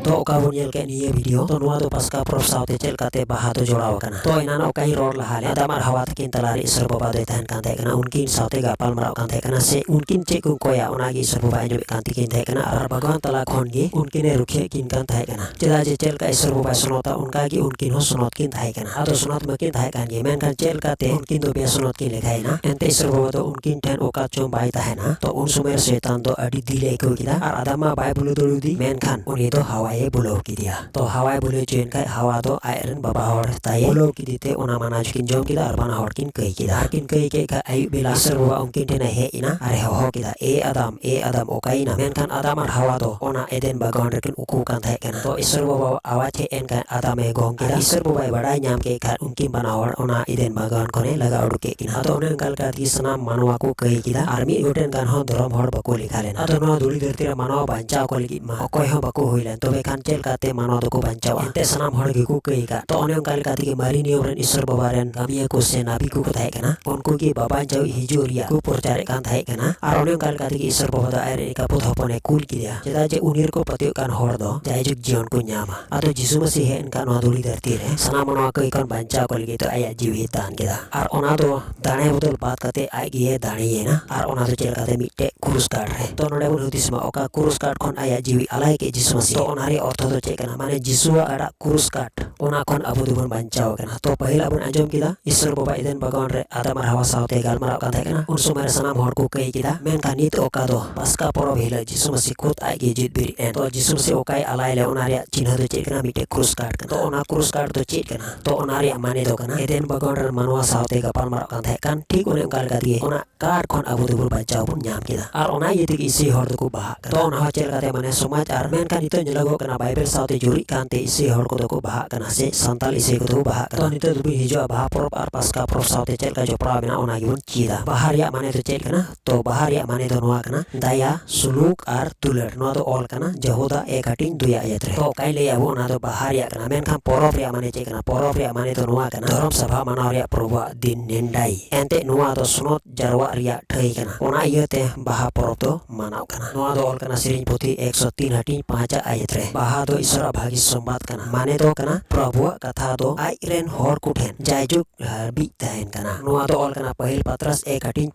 ᱛᱚ ᱚᱠᱟ ᱵᱚᱱ ᱧᱮᱞ ᱠᱮᱫ ᱱᱤᱭᱟᱹ ᱵᱷᱤᱰᱤᱭᱳ, ᱛᱚ ᱱᱚᱣᱟ ᱫᱚ ᱯᱟᱥᱠᱟ ᱯᱚᱨᱚᱵᱽ ᱥᱟᱶᱛᱮ ᱪᱮᱫ ᱞᱮᱠᱟᱛᱮ ᱵᱟᱦᱟ ᱫᱚ ᱡᱚᱲᱟᱣ ᱟᱠᱟᱱᱟ᱾ ᱛᱚ ᱮᱱᱟᱱᱚᱜ ᱚᱠᱟᱧ ᱨᱚᱲ ᱞᱟᱦᱟ ᱞᱮᱫ, ᱟᱫᱟᱢ ᱟᱨ ᱦᱟᱣᱟ ᱛᱟᱹᱠᱤᱱ ᱛᱟᱞᱟᱨᱮ ᱤᱥᱚᱨ ᱵᱟᱵᱟ ᱫᱚᱭ ᱛᱟᱦᱮᱱ ᱠᱟᱱ ᱛᱟᱦᱮᱸ ᱠᱟᱱᱟ, ᱩᱱᱠᱤᱱ ᱥᱟᱶᱛᱮ ᱜᱟᱯᱟᱞ ᱢᱟᱨᱟᱣ ᱠᱟᱱ ᱛᱟᱦᱮᱸ ᱠᱟᱱᱟ, ᱥᱮ ᱩᱱᱠᱤᱱ ᱪᱮᱫ ᱠᱚ ᱠᱚᱭᱟ ᱚᱱᱟᱜᱮ ᱤᱥᱚᱨ ᱵᱟᱵᱟᱭ ᱟᱸᱡᱚᱢᱮᱫ ᱠᱟᱱ ᱛᱟᱹᱠᱤᱱ ᱛᱟᱦᱮᱸ ᱠᱟᱱᱟ᱾ ᱟᱨ ᱵᱷᱟᱜᱽᱣᱟᱱ ᱛᱟᱞᱟ ᱠᱷᱚᱱ ᱜᱮ ᱩᱱᱠᱤᱱᱮ ᱨᱩᱠᱷᱤᱭᱟᱹ ᱠᱤᱱ ᱠᱟᱱ ᱛᱟᱦᱮᱸ ᱠᱟᱱᱟ᱾ ᱪᱮᱫᱟᱜ ᱡᱮ ᱪᱮᱫ ᱞᱮᱠᱟ ᱤᱥᱚᱨ ᱵᱟᱵᱟᱭ ᱥᱚᱱᱚᱛᱟ, ᱚᱱᱠᱟ ᱜᱮ ᱩᱱᱠᱤᱱ ᱦᱚᱸ ᱥᱚᱱᱚᱛ ᱠᱤᱱ ᱛᱟᱦᱮᱸ ᱠᱟᱱᱟ᱾ ᱟᱫᱚ ᱥᱚᱱᱚᱛ ᱢᱟᱠᱤᱱ ᱛᱟᱦᱮᱸ ᱠᱟᱱ ᱜᱮ, ᱢᱮᱱᱠᱷᱟᱱ ᱪᱮᱫ ᱞᱮᱠᱟᱛᱮ ᱩᱱᱠᱤᱱ ᱫᱚ ᱵᱮᱥᱚᱱᱚᱛ ᱠᱤᱱ ᱞᱮᱠᱷᱟᱭᱮᱱᱟ? ᱮᱱᱛᱮ ᱤᱥᱚᱨ ᱵᱟᱵᱟ ᱫᱚ ᱩᱱᱠᱤᱱ ᱴᱷᱮᱱ ᱚᱠᱟ ᱪᱚᱝ ᱵᱟᱭ ᱛᱟᱦᱮᱱᱟ᱾ ᱛᱚ ᱩᱱ ᱥᱚᱢᱚᱭ ᱨᱮ ᱥᱚᱭᱛᱟᱱ ᱫᱚ ᱟᱹᱰᱤ ᱫᱤᱞ ᱮ ᱟᱹᱭᱠᱟᱹᱣ ᱠᱮᱫᱟ ᱟᱨ ᱟᱫᱟᱢ ᱢᱟ ᱵᱟᱭ ᱵᱩᱞᱟᱹᱣ ᱫᱟᱲᱮᱭᱟᱫᱮ, ᱢᱮᱱᱠᱷᱟᱱ ᱩᱱᱤ ᱫᱚ ᱦᱟᱣᱟ ᱟᱡ ᱮ ᱵᱩᱞᱟᱹᱣ ᱠᱮᱫᱮᱭᱟ᱾ ᱛᱚ ᱦᱟᱣᱟᱭ ᱵᱩᱞᱟᱹᱣ ᱦᱚᱪᱚᱭᱮᱱ ᱠᱷᱟᱡ ᱦᱟᱣᱟ ᱫᱚ ᱟᱡ ᱨᱮᱱ ᱵᱟᱵᱟ ᱦᱚᱲ ᱛᱟᱭ ᱵᱩᱞᱟᱹᱣ ᱠᱮᱫᱮ ᱛᱮ ᱚᱱᱟ ᱢᱟᱱᱟ ᱡᱚᱠᱤᱱ ᱡᱚᱢ ᱠᱮᱫᱟ ᱟᱨ ᱵᱟᱱᱟ ᱦᱚᱲ ᱠᱤᱱ ᱠᱟᱹᱭ ᱠᱮᱫᱟ᱾ ᱟᱨ ᱠᱤᱱ ᱠᱟᱹᱭ ᱠᱮᱫ ᱠᱷᱟᱡ ᱟᱹᱭᱩᱵ ᱵᱮᱞᱟ ᱤᱥᱚᱨ ᱵᱟᱵᱟ ᱩᱱᱠᱤᱱ ᱴᱷᱮᱱ ᱮ ᱦᱮᱡ ᱮᱱᱟ ᱟᱨ ᱮ ᱦᱚᱦᱚ ᱠᱮᱫᱟ, "ᱮ ᱟᱫᱟᱢ, ᱮ ᱟᱫᱟᱢ, ᱚᱠᱟᱭᱮᱱᱟᱢ?" ᱢᱮᱱᱠᱷᱟᱱ ᱟᱫᱟᱢ ᱟᱨ ᱦᱟᱣᱟ ᱫᱚ ᱚᱱᱟ ᱮᱫᱮᱱ ᱵᱟᱜᱟᱱ ᱨᱮᱠᱤᱱ ᱩᱠᱩ ᱠᱟᱱ ᱛᱟᱦᱮᱸ ᱠᱟᱱᱟ᱾ ᱛᱚ ᱤᱥᱚᱨ ᱵᱟᱵᱟ ᱟᱣᱟᱡ ᱦᱮᱡ ᱮᱱ ᱠᱷᱟᱡ ᱟᱫᱟᱢ ᱮ ᱜᱚᱝ ᱠᱮᱫᱟ᱾ ᱤᱥᱚᱨ ᱵᱟᱵᱟᱭ ᱵᱟᱰᱟᱭ ᱧᱟᱢ ᱠᱮᱫ ᱠᱷᱟᱡ ᱩᱱᱠᱤᱱ ᱵᱟᱱᱟ ᱦᱚᱲ ᱚᱱᱟ ᱮᱫᱮᱱ ᱵᱟᱜᱟᱱ ᱠᱷᱚᱱᱮ ᱞᱟᱜᱟ ᱩᱰᱩᱠ ᱠᱮᱫ ᱠᱤᱱᱟ᱾ ᱟᱫᱚ ᱚᱱᱮ ᱚᱱᱠᱟ ᱞᱮᱠᱟ ᱛᱮᱜᱮ ᱥᱟᱱᱟᱢ ᱢᱟᱱᱣᱟ ᱠᱚ ᱠᱟᱹᱭ ᱠᱮᱫᱟ ᱟᱨ ᱢᱤᱫ ᱜᱚᱴᱮᱱ ᱜᱟᱱ ᱦᱚᱸ ᱫᱷᱚᱨᱚᱢ ᱦᱚᱲ ᱵᱟᱠᱚ ᱞᱮᱠᱷᱟ ᱞᱮᱱᱟ᱾ ᱟᱫᱚ ᱱᱚᱣᱟ ᱫᱷᱩᱲᱤ ᱫᱷᱟᱹᱨᱛᱤ ᱨᱮ ᱢᱟᱱᱣᱟ ᱵᱟᱧᱪᱟᱣ ᱠᱚ ᱞᱟᱹᱜᱤᱫ ᱢᱟ ᱚᱠᱚᱭ ᱦᱚᱸ ᱵᱟᱠᱚ ᱦᱩᱭ ᱞᱮᱱ, ᱛᱚᱵᱮ ᱠᱷᱟᱱ ᱪᱮᱫ ᱞᱮᱠᱟᱛᱮ ᱢᱟᱱᱣᱟ ᱫᱚᱠᱚ ᱵᱟᱧᱪᱟᱣᱟ? ᱮᱱᱛᱮ ᱥᱟᱱᱟᱢ ᱦᱚᱲ ᱜᱮᱠᱚ ᱠᱟᱹᱭ ᱠᱟᱫ᱾ ᱛᱚ ᱚᱱᱮ ᱚᱱᱠᱟ ᱞᱮᱠᱟ ᱛᱮᱜᱮ ᱢᱟᱨᱮ ᱱᱤᱭᱚᱢ ᱨᱮᱱ ᱤᱥᱚᱨ ᱵᱟᱵᱟ ᱨᱮᱱ ᱠᱟᱹᱢᱤᱭᱟᱹ ᱠᱚ ᱥᱮ ᱱᱟᱵᱤ ᱠᱚ ᱛᱟᱦᱮᱸ ᱠᱟᱱᱟ, ᱩᱱᱠᱩ ᱜᱮ ᱵᱟᱵᱟᱧᱪᱟᱣ ᱦᱤᱡᱩᱜ ᱨᱮᱭᱟᱜ ᱠᱚ ᱯᱨᱚᱪᱟᱨᱮᱫ ᱠᱟᱱ ᱛᱟᱦᱮᱸ ᱠᱟᱱᱟ᱾ ᱟᱨ ᱚᱱᱮ ᱚᱱᱠᱟ ᱞᱮᱠᱟ ᱛᱮᱜᱮ ᱤᱥᱚᱨ ᱵᱟᱵᱟ ᱫᱚ ᱟᱡ ᱨᱮᱱ ᱮᱠᱟᱯᱩᱛ ᱦᱚᱯᱚᱱᱮ ᱠᱩᱞ ᱠᱮᱫᱮᱭᱟ, ᱪᱮᱫᱟᱜ ᱡᱮ ᱩᱱᱤ ᱨᱮᱠᱚ ᱯᱟᱹᱛᱭᱟᱹᱜ ᱠᱟᱱ ᱦᱚᱲ ᱫᱚ ᱡᱟᱭᱡᱩᱜᱽ ᱡᱤᱭᱚᱱ ᱠᱚ ᱧᱟᱢᱟ᱾ ᱟᱫᱚ ᱡᱤᱥᱩ ᱢᱟᱹᱥᱤ ᱦᱮᱡ ᱮᱱ ᱠᱷᱟᱱ ᱱᱚᱣᱟ ᱫᱷᱩᱲᱤ ᱫᱷᱟᱹᱨᱛᱤ ᱨᱮ ᱥᱟᱱᱟᱢ ᱢᱟᱱᱣᱟ ᱠᱟᱹᱭ ᱠᱷᱚᱱ ᱵᱟᱧᱪᱟᱣ ᱠᱚ ᱞᱟᱹᱜᱤᱫ ᱛᱮ ᱟᱭᱟᱜ ᱡᱤᱣᱤ ᱫᱟᱱ ᱠᱮᱫᱟ᱾ ᱟᱨ ᱚᱱᱟ ᱫᱚ ᱫᱟᱲᱮ ᱵᱚᱫᱚᱞ ᱵᱟᱫ ᱠᱟᱛᱮ ᱟᱡ ᱜᱮ ᱫᱟᱲᱮᱭᱮᱱᱟ᱾ ᱟᱨ ᱚᱱᱟ ᱫᱚ ᱪᱮᱫ ᱞᱮᱠᱟᱛᱮ? ᱢᱤᱫᱴᱮᱡ ᱠᱨᱩᱥ ᱠᱟᱴ ᱨᱮ᱾ ᱛᱚ ᱱᱚᱰᱮ ᱵᱚᱱ ᱦᱩᱫᱤᱥ ᱢᱟ, ᱚᱠᱟ ᱠᱨᱩᱥ ᱠᱟᱴ ᱠᱷᱚᱱ ᱟᱭᱟᱜ ᱡᱤᱣᱤ ᱟᱞᱟᱭ ᱠᱮᱫ ᱡᱤᱥᱩ ᱢᱟᱹᱥᱤ, ᱛᱚ ᱚᱱᱟ ᱨᱮᱭᱟᱜ ᱚᱨᱛᱷᱚ ᱫᱚ ᱪᱮᱫ ᱠᱟᱱᱟ? ᱢᱟᱱᱮ ᱡᱤᱥᱩᱣᱟᱜ ᱟᱲᱟᱜ ᱠᱨᱩᱥ ᱠᱟᱴ, ᱚᱱᱟ ᱠᱷᱚᱱ ᱟᱵᱚ ᱫᱚᱵᱚᱱ ᱵᱟᱧᱪᱟᱣ ᱠᱟᱱᱟ᱾ ᱛᱚ ᱯᱟᱹᱦᱤᱞ ᱟᱵᱚᱱ ᱟᱸᱡᱚᱢ ᱠᱮᱫᱟ, ᱤᱥᱚᱨ ᱵᱟᱵᱟ ᱮᱫᱮᱱ ᱵᱟᱜᱟᱱ ᱨᱮ ᱟᱫᱟᱢ ᱟᱨ ᱦᱟᱣᱟ ᱥᱟᱶᱛᱮ ᱜᱟᱞᱢᱟᱨᱟᱣ ᱠᱟᱱ ᱛᱟᱦᱮᱸ ᱠᱟᱱᱟ᱾ ᱩᱱ ᱥᱚᱢᱚᱭ ᱨᱮ ᱥᱟᱱᱟᱢ ᱦᱚᱲ ᱠᱚ ᱠᱟᱹᱭ ᱠᱮᱫᱟ᱾ ᱢᱮᱱᱠᱷᱟᱱ ᱱᱤᱛ ᱚᱠᱟ ᱫᱚ ᱯᱟᱥᱠᱟ ᱯᱚᱨᱚᱵᱽ ᱦᱤᱞᱳᱜ ᱡᱤᱥᱩ ᱢᱟᱹᱥᱤ ᱠᱷᱩᱫ ᱟᱡ ᱜᱮ ᱡᱤᱣᱤᱫ ᱵᱮᱨᱮᱫ ᱮᱱ᱾ ᱛᱚ ᱡᱤᱥᱩ ᱢᱟᱹᱥᱤ ᱚᱠᱟᱭ ᱟᱞᱟᱭ ᱞᱮ, ᱚᱱᱟ ᱨᱮᱭᱟᱜ ᱪᱤᱱᱦᱟᱹ ᱫᱚ ᱪᱮᱫ ᱠᱟᱱᱟ? ᱢᱤᱫᱴᱮᱡ ᱠᱨᱩᱥ ᱠᱟᱴ ᱠᱟᱱᱟ᱾ ᱛᱚ ᱚᱱᱟ ᱠᱨᱩᱥ ᱠᱟᱴ ᱫᱚ ᱪᱮᱫ ᱠᱟᱱᱟ? ᱛᱚ ᱚᱱᱟ ᱨᱮᱭᱟᱜ ᱢᱟᱱᱮ ᱫᱚ ᱠᱟᱱᱟ, ᱮᱫᱮᱱ ᱵᱟᱜᱟᱱ ᱨᱮᱱ ᱢᱟᱱᱣᱟ ᱥᱟᱶᱛᱮ ᱜᱟᱯᱟᱞ ᱢᱟᱨᱟᱣ ᱠᱟᱱ ᱛᱟᱦᱮᱸ ᱠᱟᱱ, ᱴᱷᱤᱠ ᱚᱱᱮ ᱚᱱᱠᱟ ᱞᱮᱠᱟ ᱛᱮᱜᱮ ᱚᱱᱟ ᱠᱟᱨ ᱠᱷᱚᱱ ᱟᱵᱚ ᱫᱚᱵᱚᱱ ᱵᱟᱧᱪᱟᱣ ᱵᱚᱱ ᱧᱟᱢ ᱠᱮᱫᱟ᱾ ᱟᱨ ᱚᱱᱟ ᱤᱭᱟᱹ ᱛᱮᱜᱮ ᱤᱥᱟᱹᱭ ᱦᱚᱲ ᱫᱚᱠᱚ ᱵᱟᱦᱟᱜ ᱠᱟᱱᱟ᱾ ᱛᱚ ᱚᱱᱟ ᱦᱚᱸ ᱪᱮᱫ ᱞᱮᱠᱟᱛᱮ ᱢᱟᱱᱮ ᱥᱚᱢᱟᱡᱽ ᱟᱨ, ᱢᱮᱱᱠᱷᱟᱱ ᱱᱤᱛᱚᱜ ᱧᱮᱞᱚᱜᱚᱜ ᱠᱟᱱᱟ ᱵᱟᱭᱵᱮᱞ ᱥᱟᱶᱛᱮ ᱡᱩᱨᱤᱜ ᱠᱟᱱᱛᱮ ᱤᱥᱟᱹᱭ ᱦᱚᱲ ᱠᱚᱫᱚ ᱠᱚ ᱵᱟᱦᱟᱜ ᱠᱟᱱᱟ ᱥᱮ ᱥᱟᱱᱛᱟᱞ ᱤᱥᱟᱹᱭ ᱠᱚᱫᱚ ᱠᱚ ᱵᱟᱦᱟᱜ ᱠᱟᱱᱟ᱾ ᱛᱚ ᱱᱤᱛᱚᱜ ᱫᱚᱵᱚᱱ ᱦᱤᱡᱩᱜᱼᱟ ᱵᱟᱦᱟ ᱯᱚᱨᱚᱵᱽ ᱟᱨ ᱯᱟᱥᱠᱟ ᱯᱚᱨᱚᱵᱽ ᱥᱟᱶᱛᱮ ᱪᱮᱫ ᱞᱮᱠᱟ ᱡᱚᱯᱲᱟᱣ ᱢᱮᱱᱟᱜᱼᱟ ᱚᱱᱟ ᱜᱮᱵᱚᱱ ᱪᱮᱫᱟ᱾ ᱵᱟᱦᱟ ᱨᱮᱭᱟᱜ ᱢᱟᱱᱮ ᱫᱚ ᱪᱮᱫ ᱠᱟᱱᱟ? ᱛᱚ ᱵᱟᱦᱟ ᱨᱮᱭᱟᱜ ᱢᱟᱱᱮ ᱫᱚ ᱱᱚᱣᱟ ᱠᱟᱱᱟ, ᱫᱟᱭᱟ, ᱥᱩᱞᱩᱠ ᱟᱨ ᱫᱩᱞᱟᱹᱲ᱾ ᱱᱚᱣᱟ ᱫᱚ ᱚᱞ ᱠᱟᱱᱟ ᱡᱟᱦᱩᱫᱟ ᱮᱠ ᱦᱟᱹᱴᱤᱧ ᱫᱩᱭᱟᱜ ᱟᱭᱟᱛ ᱨᱮ᱾ ᱛᱚ ᱚᱠᱟᱧ ᱞᱟᱹᱭᱟ ᱟᱵᱚ ᱚᱱᱟ ᱫᱚ ᱵᱟᱦᱟ ᱨᱮᱭᱟᱜ ᱠᱟᱱᱟ, ᱢᱮᱱᱠᱷᱟᱱ ᱯᱚᱨᱚᱵᱽ ᱨᱮᱭᱟᱜ ᱢᱟᱱᱮ ᱪᱮᱫ ᱠᱟᱱᱟ? ᱯᱚᱨᱚᱵᱽ ᱨᱮᱭᱟᱜ ᱢᱟᱱᱮ ᱫᱚ ᱱᱚᱣᱟ ᱠᱟᱱᱟ, ᱫᱷᱚᱨᱚᱢ ᱥᱟᱵᱷᱟ ᱢᱟᱱᱟᱣ ᱨᱮᱭᱟᱜ ᱯᱨᱚᱵᱷᱩᱣᱟᱜ ᱫᱤᱱ ᱱᱮᱱᱰᱟᱭ᱾ ᱮᱱᱛᱮ ᱱᱚᱣᱟ ᱫᱚ ᱥᱚᱱᱚᱛ ᱡᱟᱨᱣᱟᱜ ᱨᱮᱭᱟᱜ ᱴᱷᱟᱹᱭ ᱠᱟᱱᱟ᱾ ᱚᱱᱟ ᱤᱭᱟᱹᱛᱮ ᱵᱟᱦᱟ ᱯᱚᱨᱚᱵᱽ ᱫᱚ ᱢᱟᱱᱟᱣ ᱠᱟᱱᱟ᱾ ᱱᱚᱣᱟ ᱫᱚ ᱚᱞ ᱠᱟᱱᱟ ᱥᱮᱨᱮᱧ ᱯᱩᱛᱷᱤ ᱮᱠᱥᱚ ᱛᱤᱱ ᱦᱟᱹᱴᱤᱧ ᱯᱟᱸᱪᱟᱜ ᱟᱭᱟᱛ ᱨᱮ᱾ ᱵᱟᱦᱟ ᱫᱚ ᱤᱥᱚᱨᱟᱜ ᱵᱷᱟᱹᱜᱤ ᱥᱚᱢᱵᱟᱫ ᱠᱟᱱᱟ᱾ ᱢᱟᱱᱮ ᱫᱚ ᱠᱟᱱᱟ ᱯᱨᱚᱵᱷᱩᱣᱟᱜ ᱠᱟᱛᱷᱟ ᱫᱚ ᱟᱡ ᱨᱮᱱ ᱦᱚᱲ ᱠᱚᱴᱷᱮᱱ ᱡᱟᱭᱡᱩᱜᱽ ᱦᱟᱹᱵᱤᱡ ᱛᱟᱦᱮᱱ ᱠᱟᱱᱟ᱾ ᱱᱚᱣᱟ ᱫᱚ ᱚᱞ ᱠᱟᱱᱟ ᱯᱟᱹᱦᱤᱞ ᱯᱟᱛᱨᱟᱥ ᱮᱠ ᱦᱟᱹᱴᱤᱧ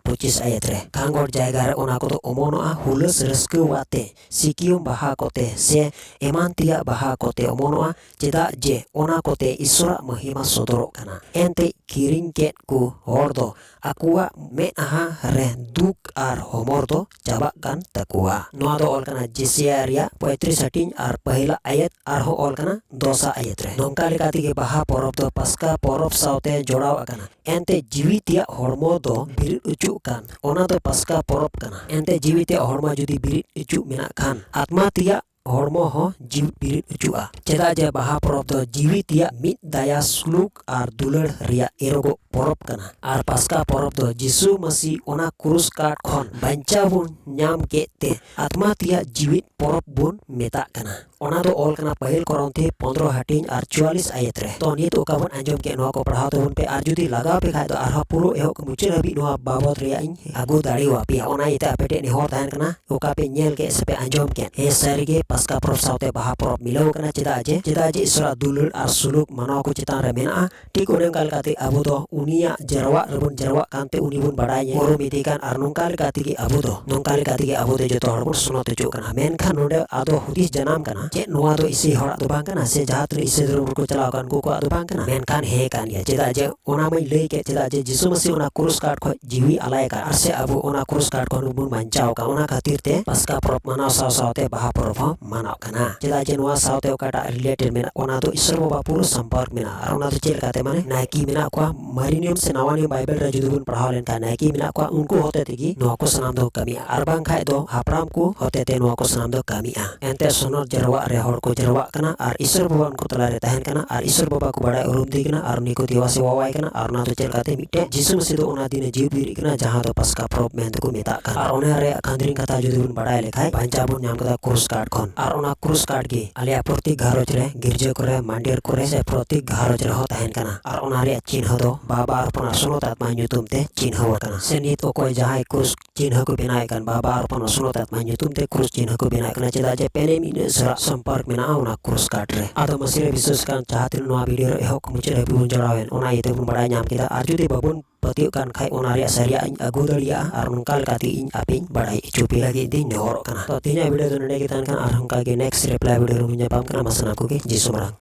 ᱯᱚᱸᱪᱤᱥ ᱟᱭᱟᱛ ᱨᱮ᱾ ᱠᱷᱟᱸᱜᱚᱴ ᱡᱟᱭᱜᱟ ᱨᱮ ᱚᱱᱟ ᱠᱚᱫᱚ ᱚᱢᱚᱱᱚᱜᱼᱟ ᱦᱩᱞᱟᱹᱥ ᱨᱟᱹᱥᱠᱟᱹᱣᱟᱛᱮ, ᱥᱤᱠᱤᱭᱩᱢ ᱵᱟᱦᱟ ᱠᱚᱛᱮ ᱥᱮ ᱮᱢᱟᱱ ᱛᱮᱭᱟᱜ ᱵᱟᱦᱟ ᱠᱚᱛᱮ ᱚᱢᱚᱱᱚᱜᱼᱟ, ᱪᱮᱫᱟᱜ ᱡᱮ ᱚᱱᱟ ᱠᱚᱛᱮ ᱤᱥᱚᱨᱟᱜ ᱢᱚᱦᱤᱢᱟ ᱥᱚᱫᱚᱨᱚᱜ ᱠᱟᱱᱟ᱾ ᱮᱱᱛᱮ ᱠᱤᱨᱤᱧ ᱠᱮᱫ ᱠᱚ ᱦᱚᱲ ᱫᱚ ᱟᱠᱚᱣᱟᱜ ᱢᱮᱫᱦᱟ ᱨᱮ ᱫᱩᱠ ᱟᱨ ᱦᱚᱢᱚᱨ ᱫᱚ ᱪᱟᱵᱟᱜ ᱠᱟᱱ ᱛᱟᱠᱚᱣᱟ᱾ ᱱᱚᱣᱟ ᱫᱚ ᱚᱞ ᱠᱟᱱᱟ ᱡᱮᱥᱟᱭᱟ ᱨᱮᱭᱟᱜ ᱯᱚᱸᱭᱛᱨᱤᱥ ᱦᱟᱹᱴᱤᱧ ᱟᱨ ᱯᱟᱹᱦᱤᱞᱟᱜ ᱟᱭᱟᱛ ᱟᱨᱦᱚᱸ ᱚᱞ ᱠᱟᱱᱟ ᱫᱚᱥᱟᱜ ᱟᱭᱟᱛ ᱨᱮ᱾ ᱱᱚᱝᱠᱟ ᱞᱮᱠᱟ ᱛᱮᱜᱮ ᱵᱟᱦᱟ ᱯᱚᱨᱚᱵᱽ ᱫᱚ ᱯᱟᱥᱠᱟ ᱯᱚᱨᱚᱵᱽ ᱥᱟᱶᱛᱮ ᱡᱚᱲᱟᱣ ᱟᱠᱟᱱᱟ᱾ ᱮᱱᱛᱮ ᱡᱤᱣᱤ ᱛᱮᱭᱟᱜ ᱦᱚᱲᱢᱚ ᱫᱚ ᱵᱤᱨᱤᱫ ᱚᱪᱚᱜ ᱠᱟᱱ, ᱚᱱᱟ ᱫᱚ ᱯᱟᱥᱠᱟ ᱯᱚᱨᱚᱵᱽ ᱠᱟᱱᱟ᱾ ᱮᱱᱛᱮ ᱡᱤᱣᱤ ᱛᱮᱭᱟᱜ ᱦᱚᱲᱢᱚ ᱡᱩᱫᱤ ᱵᱤᱨᱤᱫ ᱚᱪᱚᱜ ᱢᱮᱱᱟᱜ ᱠᱷᱟᱱ, ᱟᱛᱢᱟ ᱛᱮᱭᱟᱜ ᱦᱚᱲᱢᱚ ᱦᱚᱸ ᱡᱤᱣᱤ ᱵᱤᱨᱤᱫ ᱚᱪᱚᱜᱼᱟ᱾ ᱪᱮᱫᱟᱜ ᱡᱮ ᱵᱟᱦᱟ ᱯᱚᱨᱚᱵᱽ ᱫᱚ ᱡᱤᱣᱤ ᱛᱮᱭᱟᱜ ᱢᱤᱫ ᱫᱟᱭᱟ ᱥᱩᱞᱩᱠ ᱟᱨ ᱫᱩᱞᱟᱹᱲ ᱨᱮᱭᱟᱜ ᱮᱨᱚᱜᱚᱜ ᱯᱚᱨᱚᱵᱽ ᱠᱟᱱᱟ᱾ ᱟᱨ ᱯᱟᱥᱠᱟ ᱯᱚᱨᱚᱵᱽ ᱫᱚ ᱡᱤᱥᱩ ᱢᱟᱹᱥᱤ ᱚᱱᱟ ᱠᱨᱩᱥ ᱠᱟᱴ ᱠᱷᱚᱱ ᱵᱟᱧᱪᱟᱣ ᱵᱚᱱ ᱧᱟᱢ ᱠᱮᱫ ᱛᱮ ᱟᱛᱢᱟ ᱛᱮᱭᱟᱜ ᱡᱤᱣᱤᱫ ᱯᱚᱨᱚᱵᱽ ᱵᱚᱱ ᱢᱮᱛᱟᱜ ᱠᱟᱱᱟ᱾ ᱚᱱᱟ ᱫᱚ ᱚᱞ ᱠᱟᱱᱟ ᱯᱟᱹᱦᱤᱞ ᱠᱚᱨᱚᱱᱛᱷᱤ ᱯᱚᱱᱫᱽᱨᱚ ᱦᱟᱹᱴᱤᱧ ᱟᱨ ᱪᱩᱣᱟᱞᱤᱥ ᱟᱭᱟᱛ ᱨᱮ᱾ ᱛᱚ ᱱᱤᱛ ᱚᱠᱟ ᱵᱚᱱ ᱟᱸᱡᱚᱢ ᱠᱮᱫ, ᱱᱚᱣᱟ ᱠᱚ ᱯᱟᱲᱦᱟᱣ ᱛᱟᱵᱚᱱ ᱯᱮ, ᱟᱨ ᱡᱩᱫᱤ ᱞᱟᱜᱟᱣ ᱯᱮ ᱠᱷᱟᱡ ᱫᱚ ᱟᱨᱦᱚᱸ ᱯᱩᱨᱟᱹ ᱮᱦᱚᱵ ᱠᱷᱚᱱ ᱢᱩᱪᱟᱹᱫ ᱦᱟᱹᱵᱤᱡ ᱱᱚᱣᱟ ᱵᱟᱵᱚᱫ ᱨᱮᱭᱟᱜ ᱤᱧ ᱟᱹᱜᱩ ᱫᱟᱲᱮᱣᱟᱯᱮᱭᱟ᱾ ᱚᱱᱟ ᱤᱭᱟᱹᱛᱮ ᱟᱯᱮ ᱴᱷᱮᱱ ᱱᱮᱦᱚᱨ ᱛᱟᱦᱮᱱ ᱠᱟᱱᱟ, ᱚᱠᱟ ᱯᱮ ᱧᱮᱞ ᱠᱮᱫ ᱥᱮ ᱯᱮ ᱟᱸᱡᱚᱢ ᱠᱮᱫ, ᱦᱮᱸ ᱥᱟᱹᱨᱤᱜᱮ ᱯᱟᱥᱠᱟ ᱯᱚᱨᱚᱵᱽ ᱥᱟᱶᱛᱮ ᱵᱟᱦᱟ ᱯᱚᱨᱚᱵᱽ ᱢᱤᱞᱟᱹᱣ ᱠᱟᱱᱟ᱾ ᱪᱮᱫᱟᱜ ᱡᱮ ᱪᱮᱫᱟᱜ ᱡᱮ ᱤᱥᱚᱨᱟᱜ ᱫᱩᱞᱟᱹᱲ ᱟᱨ ᱥᱩᱞᱩᱠ ᱢᱟᱱᱣᱟ ᱠᱚ ᱪᱮᱛᱟᱱ ᱨᱮ ᱢᱮᱱᱟᱜᱼᱟ᱾ ᱴᱷᱤᱠ ᱚᱱᱮ ᱚᱱᱠᱟ ᱞᱮᱠᱟᱛᱮ ᱟᱵᱚ ᱫᱚ ᱩᱱᱤᱭᱟᱜ ᱡᱟᱨᱣᱟᱜ ᱨᱮᱵᱚᱱ ᱡᱟᱨᱣᱟᱜ ᱠᱟᱱᱛᱮ ᱩᱱᱤ ᱵᱚᱱ ᱵᱟᱲᱟᱭ ᱧᱟᱢ ᱩᱨᱩᱢ ᱤᱫᱤ ᱠᱟᱱ, ᱟᱨ ᱱᱚᱝᱠᱟ ᱞᱮᱠᱟ ᱛᱮᱜᱮ ᱟᱵᱚ ᱫᱚ ᱱᱚᱝᱠᱟ ᱞᱮᱠᱟ ᱛᱮᱜᱮ ᱟᱵᱚ ᱫᱚ ᱡᱚᱛᱚ ᱦᱚᱲ ᱵᱚᱱ ᱥᱚᱱᱚᱛ ᱦᱚᱪᱚᱜ ᱠᱟᱱᱟ᱾ ᱢᱮᱱᱠᱷᱟᱱ ᱱᱚᱰᱮ ᱟᱫᱚ ᱦᱩᱫᱤᱥ ᱡᱟᱱᱟᱢ ᱠᱟᱱᱟ, ᱪᱮᱫ ᱱᱚᱣᱟ ᱫᱚ ᱤᱥᱟᱹᱭ ᱦᱚᱲᱟᱜ ᱫᱚ ᱵᱟᱝ ᱠᱟᱱᱟ ᱥᱮ ᱡᱟᱦᱟᱸ ᱛᱤᱱᱟᱹᱜ ᱤᱥᱟᱹᱭ ᱫᱷᱚᱨᱚᱢ ᱨᱮᱠᱚ ᱪᱟᱞᱟᱣ ᱟᱠᱟᱱ ᱩᱱᱠᱩ ᱠᱚᱣᱟᱜ ᱫᱚ ᱵᱟᱝ ᱠᱟᱱᱟ? ᱢᱮᱱᱠᱷᱟᱱ ᱦᱮᱸ ᱠᱟᱱ ᱜᱮᱭᱟ᱾ ᱪᱮᱫᱟᱜ ᱡᱮ ᱚᱱᱟ ᱢᱟᱧ ᱞᱟᱹᱭ ᱠᱮᱫ, ᱪᱮᱫᱟᱜ ᱡᱮ ᱡᱤᱥᱩ ᱢᱟᱹᱥᱤ ᱚᱱᱟ ᱠᱨᱩᱥ ᱠᱟᱴ ᱠᱷᱚᱱ ᱡᱤᱣᱤ ᱟᱞᱟᱭ ᱟᱠᱟᱫ, ᱟᱨ ᱥᱮ ᱟᱵᱚ ᱚᱱᱟ ᱠᱨᱩᱥ ᱠᱟᱴ ᱠᱷᱚᱱ ᱵᱚᱱ ᱵᱟᱧᱪᱟᱣ ᱟᱠᱟᱫ, ᱚᱱᱟ ᱠᱷᱟᱹᱛᱤᱨ ᱛᱮ ᱯᱟᱥᱠᱟ ᱯᱚᱨᱚᱵᱽ ᱢᱟᱱᱟᱣ ᱥᱟᱶ ᱥᱟᱶᱛᱮ ᱵᱟᱦᱟ ᱯᱚᱨᱚᱵᱽ ᱦᱚᱸ ᱢᱟᱱᱟᱣ ᱠᱟᱱᱟ᱾ ᱪᱮᱫᱟᱜ ᱡᱮ ᱱᱚᱣᱟ ᱥᱟᱶᱛᱮ ᱚᱠᱟᱴᱟᱜ ᱨᱤᱞᱮᱴᱮᱰ ᱢᱮᱱᱟᱜ, ᱚᱱᱟ ᱫᱚ ᱤᱥᱚᱨ ᱵᱟᱵᱟ ᱯᱩᱨᱟᱹ ᱥᱚᱢᱯᱚᱨᱠ ᱢᱮᱱᱟᱜᱼᱟ᱾ ᱟᱨ ᱚᱱᱟ ᱫᱚ ᱪᱮᱫ ᱞᱮᱠᱟᱛᱮ? ᱢᱟᱱᱮ ᱱᱟᱭᱠᱮ ᱢᱮᱱᱟᱜ ᱠᱚᱣᱟ, ᱢᱟᱨᱮ ᱱᱤᱭᱚᱢ ᱥᱮ ᱱᱟᱣᱟ ᱱᱤᱭᱚᱢ ᱵᱟᱭᱵᱮᱞ ᱨᱮ ᱡᱩᱫᱤ ᱵᱚᱱ ᱯᱟᱲᱦᱟᱣ ᱞᱮᱱᱠᱷᱟᱱ ᱱᱟᱭᱠᱮ ᱢᱮᱱᱟᱜ ᱠᱚᱣᱟ, ᱩᱱᱠᱩ ᱦᱚᱛᱮ ᱛᱮᱜᱮ ᱱᱚᱣᱟ ᱠᱚ ᱥᱟᱱᱟᱢ ᱫᱚ ᱠᱟᱹᱢᱤᱜᱼᱟ᱾ ᱟᱨ ᱵᱟᱝᱠᱷᱟᱡ ᱫᱚ ᱦᱟᱯᱲᱟᱢ ᱠᱚ ᱦᱚᱛᱮ ᱛᱮ ᱱᱚᱣᱟ ᱠᱚ ᱥᱟᱱᱟᱢ ᱫᱚ ᱠᱟᱹᱢᱤᱜᱼᱟ᱾ ᱮᱱᱛᱮ ᱥᱚᱱᱚᱛ ᱡᱟᱨᱣᱟᱜ ᱨᱮ ᱦᱚᱲ ᱠᱚ ᱡᱟᱨᱣᱟᱜ ᱠᱟᱱᱟ ᱟᱨ ᱤᱥᱚᱨ ᱵᱟᱵᱟ ᱩᱱᱠᱩ ᱛᱟᱞᱟᱨᱮ ᱛᱟᱦᱮᱱ ᱠᱟᱱᱟ ᱟᱨ ᱤᱥᱚᱨ ᱵᱟᱵᱟ ᱠᱚ ᱵᱟᱲᱟᱭ ᱩᱨᱩᱢ ᱫᱮ ᱠᱟᱱᱟ ᱟᱨ ᱩᱱᱤ ᱠᱚ ᱫᱮᱵᱟ ᱥᱮᱵᱟᱣᱟᱭ ᱠᱟᱱᱟ᱾ ᱟᱨ ᱚᱱᱟ ᱫᱚ ᱪᱮᱫ ᱞᱮᱠᱟᱛᱮ? ᱢᱤᱫᱴᱮᱡ ᱡᱤᱥᱩ ᱢᱟᱹᱥᱤ ᱫᱚ ᱚᱱᱟ ᱫᱤᱱᱮ ᱡᱤᱣᱤᱫ ᱵᱤᱨᱤᱫ ᱠᱟᱱᱟ, ᱡᱟᱦᱟᱸ ᱫᱚ ᱯᱟᱥᱠᱟ ᱯᱚᱨᱚᱵᱽ ᱢᱮᱱᱛᱮ ᱠᱚ ᱢᱮᱛᱟᱜ ᱠᱟᱱᱟ᱾ ᱟᱨ ᱚᱱᱟ ᱨᱮᱭᱟᱜ ᱠᱷᱟᱸᱫᱽᱨᱤᱝ ᱠᱟᱛᱷᱟ ᱡᱩᱫᱤ ᱵᱚᱱ ᱵᱟᱲᱟᱭ ᱞᱮᱠᱷᱟᱡ, ᱵᱟᱧᱪᱟᱣ ᱵᱚᱱ ᱧᱟᱢ ᱠᱟᱫᱟ ᱠᱨᱩᱥ ᱠᱟᱴ ᱠᱷᱚᱱ᱾ ᱟᱨ ᱚᱱᱟ ᱠᱨᱩᱥ ᱠᱟᱴ ᱜᱮ ᱟᱞᱮᱭᱟᱜ ᱯᱨᱚᱛᱮᱠ ᱜᱷᱟᱨᱚᱸᱡᱽ ᱨᱮ, ᱜᱤᱨᱡᱟᱹ ᱠᱚᱨᱮ, ᱢᱟᱱᱰᱤᱨ ᱠᱚᱨᱮ ᱥᱮ ᱯᱨᱚᱛᱮᱠ ᱜᱷᱟᱨᱚᱸᱡᱽ ᱨᱮᱦᱚᱸ ᱛᱟᱦᱮᱱ ᱠᱟᱱᱟ᱾ ᱟᱨ ᱚᱱᱟ ᱨᱮᱭᱟᱜ ᱪᱤᱱᱦᱟᱹ ᱫᱚ ᱵᱟᱵᱟ, ᱟᱨ ᱦᱚᱯᱚᱱ ᱟᱨ ᱥᱚᱱᱚᱛ ᱟᱛᱢᱟ ᱧᱩᱛᱩᱢ ᱛᱮ ᱪᱤᱱᱦᱟᱹ ᱟᱠᱟᱱᱟ᱾ ᱥᱮ ᱱᱤᱛ ᱚᱠᱚᱭ ᱡᱟᱦᱟᱸᱭ ᱠᱨᱩᱥ ᱪᱤᱱᱦᱟᱹ ᱠᱚ ᱵᱮᱱᱟᱣᱮᱫ ᱠᱟᱱ, ᱵᱟᱵᱟ, ᱟᱨ ᱦᱚᱯᱚᱱ ᱟᱨ ᱥᱚᱱᱚᱛ ᱟᱛᱢᱟ ᱧᱩᱛᱩᱢ ᱛᱮ ᱠᱨᱩᱥ ᱪᱤᱱᱦᱟᱹ ᱠᱚ ᱵᱮᱱᱟᱣᱮᱫ ᱠᱟᱱᱟ᱾ ᱪᱮᱫᱟᱜ ᱡᱮ ᱯᱮᱱᱮᱢ ᱤᱱᱟᱹᱜ ᱥᱟᱞᱟᱜ ᱥᱚᱢᱯᱚᱨᱠ ᱢᱮᱱᱟᱜᱼᱟ ᱚᱱᱟ ᱠᱨᱩᱥ ᱠᱟᱴ ᱨᱮ᱾ ᱟᱫᱚ ᱢᱟᱹᱥᱤ ᱨᱮ ᱵᱤᱥᱣᱟᱥ ᱠᱟᱱ ᱡᱟᱦᱟᱸ ᱛᱤᱱᱟᱹᱜ ᱱᱚᱣᱟ ᱵᱷᱤᱰᱤᱭᱳ ᱨᱮ ᱮᱦᱚᱵ ᱠᱷᱚᱱ ᱢᱩᱪᱟᱹᱫ ᱦᱟᱹᱵᱤᱡ ᱵᱚᱱ ᱡᱚᱲᱟᱣᱮᱱ, ᱚᱱᱟ ᱤᱭᱟᱹ ᱛᱮᱵᱚᱱ ᱵᱟᱲᱟᱭ ᱧᱟᱢ ᱠᱮᱫᱟ᱾ ᱟᱨ ᱡᱩᱫᱤ ᱵᱟᱵᱚᱱ ᱯᱟᱹᱛᱭᱟᱹᱜ ᱠᱟᱱ ᱠᱷᱟᱡ, ᱚᱱᱟ ᱨᱮᱭᱟᱜ ᱥᱟᱹᱨᱤᱭᱟᱜ ᱤᱧ ᱟᱹᱜᱩ ᱫᱟᱲᱮᱭᱟᱜᱼᱟ ᱟᱨ ᱱᱚᱝᱠᱟ ᱞᱮᱠᱟᱛᱮ ᱤᱧ ᱟᱯᱮᱧ ᱵᱟᱲᱟᱭ ᱦᱚᱪᱚ ᱯᱮ ᱞᱟᱹᱜᱤᱫ ᱤᱧ ᱱᱮᱦᱚᱨᱚᱜ ᱠᱟᱱᱟ᱾ ᱛᱚ ᱛᱮᱦᱮᱧᱟᱜ ᱵᱷᱤᱰᱤᱭᱳ ᱫᱚ ᱱᱚᱰᱮ ᱜᱮ ᱛᱟᱦᱮᱱ ᱠᱟᱱᱟ, ᱟᱨ ᱚᱱᱠᱟ ᱜᱮ ᱱᱮᱠᱥᱴ ᱨᱤᱯᱞᱟᱭ ᱵᱷᱤᱰᱤᱭᱳ ᱨᱮᱵᱚᱱ ᱧᱟᱯᱟᱢ ᱠᱟᱱᱟ᱾ ᱢᱟ ᱥᱟᱱᱟᱢ ᱠᱚᱜᱮ ᱡᱤᱥᱩ ᱢᱟᱨᱟᱝ᱾